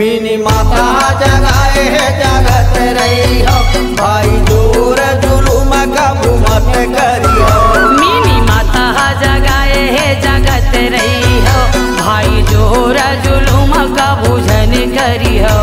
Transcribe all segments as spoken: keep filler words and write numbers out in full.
Mini माता जगाए हे जगत रही हो, भाई जोर जुलुम कबू मत करी हो। मिनी माता जगाए हे जगत रही हो, भाई जोर जुलुम कबू झन करी हो।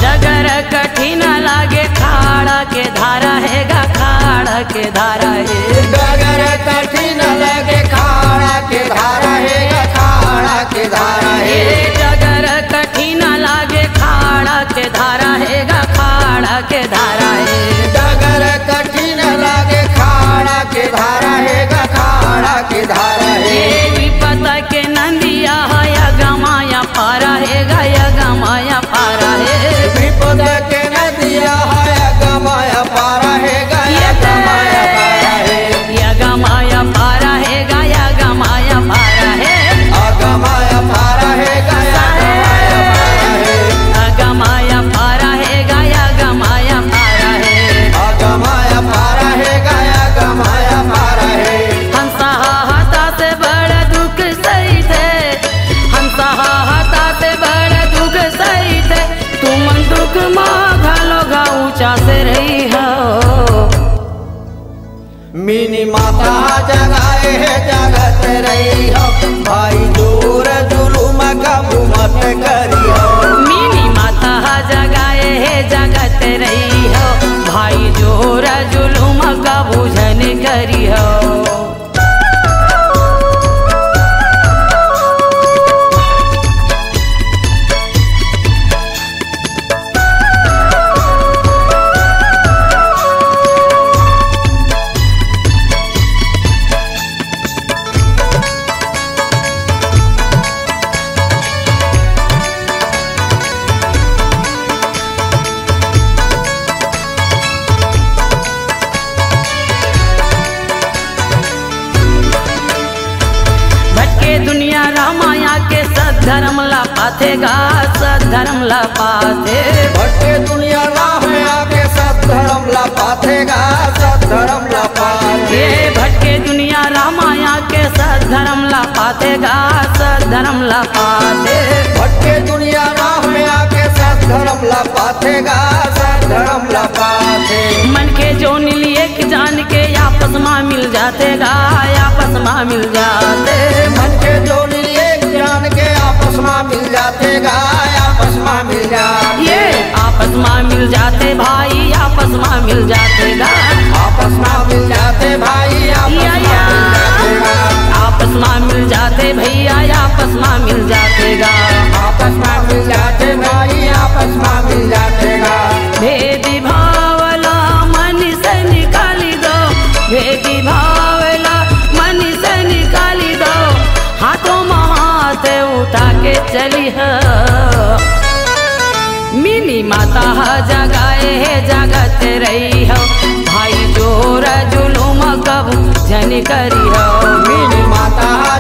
डगर कठिन लागे खाड़ा के धारा हे गा, खाड़ा के धारा हे। डगर कठिन लागे खाड़ा के धारा हे गा, खाड़ा के धारा हे। डगर कठिन लागे खाड़ा के धारा हे गा, खाड़ा के धारा हे। डगर कठिन लागे खाड़ा के धारा हे गा, खाड़ा के धारा हे। विपत के नंदिया हे अगम अपार हे गा, अगम अपार हे। विपत के नदिया हे अगम अपार हे गा, अगम अपार हे। अगम अपार हे गा, अगम अपार हे। अगम अपार हे गा, अगम अपार हे। अगम अपार हे गा, अगम अपार हे। अगम अपार हे गा, अगम अपार हे। हंसा हाथा से बड़ दुख सहिथे, हंसा हाथा से बड़ दुख सहिथे, तुमन दुख मा घलो गा ऊंचा से रही हो। मिनी माता जगाए हे जगत रही हो, भाई जोर जुलुम कबू मत करी हो। मिनी माता जगाए हे जगत रही हो, भाई जोर जुलुम कबू झन करी हो। भटके दुनिया राम आके सत धर्म ला पाथे गा, सत धर्म ला पाथे। भटके दुनिया राम आके सत धर्म ला पाथे गा, सत धर्म ला पाथे। भटके दुनिया राम आके सत धर्म ला पाथे गा, सत धर्म ला पाथे। भटके दुनिया राम आके सत धर्म ला पाथे गा, सत धर्म ला पाथे। मन के जोन ली एक जान के आपस मा मिल जाथे गा, आपस मा मिल जाथे। मन के जोन ली एक जान के आपस मा मिल जाथे गा, आपस मा मिल जाथे। आपस मा मिल जाथे भाई, आपस मा मिल जाथे गा। आपस मा मिल जाथे भाई, आपस मा मिल जाथे गा। आपस मा मिल जाथे भैया, आपस मा मिल जाथे गा। आपस मा मिल जाथे भाई, आपस मा मिल जाथे गा। भेदी भाव ला मन से निकाली दो, भेदी भाव ला मन से निकाली दो। हाथों मा हाथ उठा के चली हो। मिनी माता ह जगाए हे जगत रही हो, भाई जोर जुलुम कबू झन करी हो। मिनी माता ह